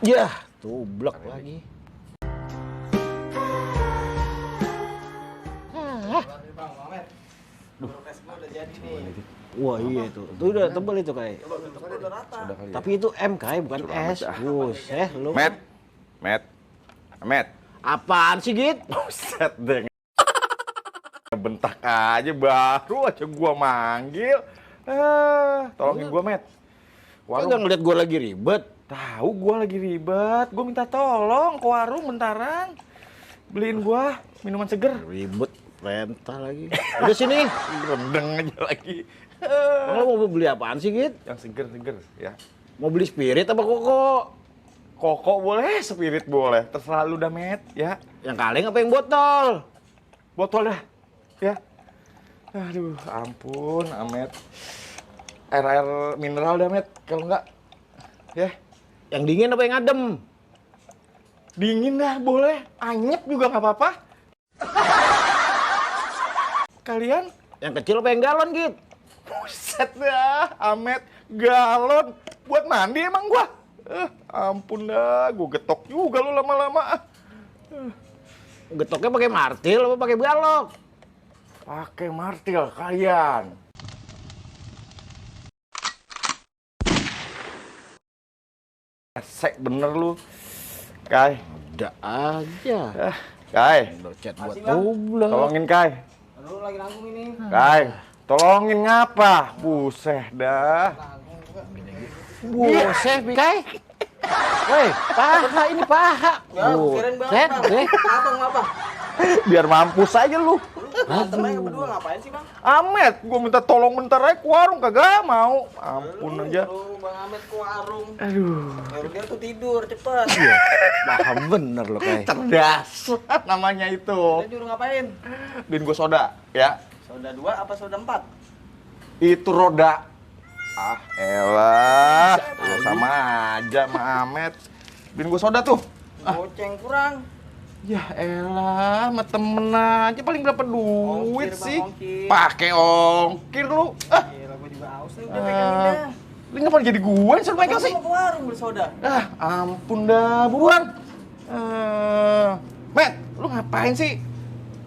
Yah, tublek lagi. Wah iya itu udah tebel itu kayak. Tapi itu M kayak bukan S. Buset lu. Met. Apaan sih Git? Buset deh. Bentak aja baru aja gua manggil. Tolongin gua, Met. Kagak ngeliat gua lagi ribet. Tahu gua lagi ribet. Gua minta tolong ke warung bentaran. Beliin gua minuman seger. Ribet, renta lagi. Udah sini. Rendeng aja lagi. Lo mau beli apaan sih Git? Yang seger ya. Mau beli spirit apa koko? Koko boleh, spirit boleh. Terserah lu dah, Met, ya. Yang kaleng apa yang botol? Botol dah. Ya. Aduh, ampun, Amet. Air mineral dah, Met. Kalau enggak, ya. Yang dingin apa yang adem? Dingin dah, boleh. Anyep juga nggak apa-apa. Kalian? Yang kecil apa yang galon, Git? Buset dah, Amet. Galon. Buat mandi emang gua. Ampun dah, gua getok juga lu lama-lama. Getoknya pakai martil apa pakai balok? Pakai martil kalian. Esek bener lu. Kai. Udah aja. Kai. Udah chat buat tublek. Tolongin Kai. Lu lagi nanggung ini. Kai. Tolongin ngapa? Buset dah. Buset, Kai. Woi, paha ini paha. Ya, kirain Buset, deh. Abang apa? Biar mampus aja lu. Temennya berdua ngapain sih, Bang? Amet, gua minta tolong bentar aja ke warung kagak mau. Ampun aja. Lu Bang Amet ke warung. Aduh. Baru dia tuh tidur, cepet. Paham bener lo, Kai. Cerdas namanya itu. Dia nyuruh ngapain? Beliin gua soda, ya. Soda 2 apa soda 4? Itu roda. Ah, elah. Lu sama aja sama Amet. Beliin gua soda tuh. Goceng kurang. Ya elah, sama temen aja paling berapa duit Ongkir, Bang, sih? ongkir. Pakai ongkir lu. Gila, gua juga haus nih, udah pegangin dah. Lu ngapa jadi gue yang suruh pegang Kan sih? mau ke warung beli soda. Ampun dah, buruan. Met, lu ngapain sih?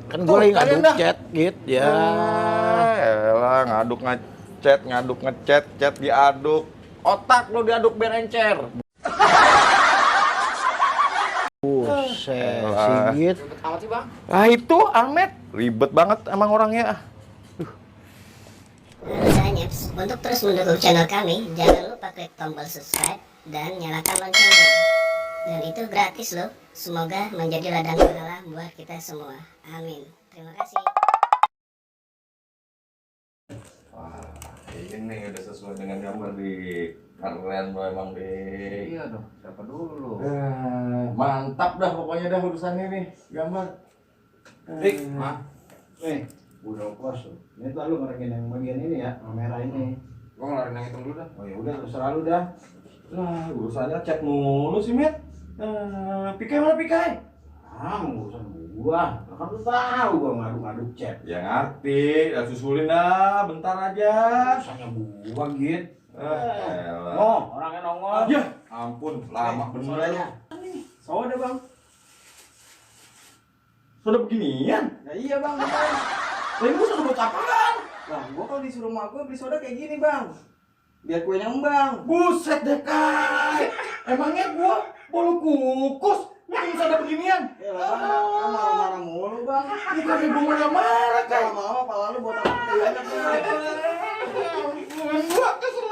Kan Tuh, gue lagi kalian ngaduk dah. chat, Git. Ya. Elah, ngaduk ngechat, chat diaduk. Otak lu diaduk biar encer. Buset, si Elah. Git. Ribet amat sih, Bang. Ah itu, Amet. Ribet banget emang orangnya. Nyaps, untuk terus mendukung channel kami, jangan lupa klik tombol subscribe dan nyalakan loncengnya. Dan itu gratis loh. Semoga menjadi ladang pahala buat kita semua. Amin. Terima kasih. Wah, ini udah sesuai dengan gambar di keren lo emang deh. Iya dong, siapa dulu? Mantap dah pokoknya dah urusannya nih gambar. Rik, nih, udah pos tuh. Ini tuh lu ngerengin yang bagian ini ya, yang merah ini. Gua ngelarin yang hitam dulu dah. Oh ya udah, terserah lu dah. Lah, urusannya chat mulu sih, Met. Pikai mana Pikai? Urusan gua. Lah kan lu tahu gua ngaduk-ngaduk chat. Ya ngerti, ya susulin dah, bentar aja. Urusannya gua, Git. Elah. Oh, orangnya nongol. Ya, ampun, lama bener. Sodanya. Soda, Bang. Sudah beginian? Ya iya, Bang. Beneran. Lah, ini sudah buat apaan? Lah, gua kalau disuruh mak gua beli soda kayak gini, Bang. Biar kuenya ngembang. Buset deh, Kai. Emangnya gua bolu kukus bikin soda beginian? Ya lah, Bang. Kamu marah-marah mulu, Bang. Bukannya gua marah-marah, Kai. Kalau mau, pala lu buat apa? Banyak, Bang. Gua kesel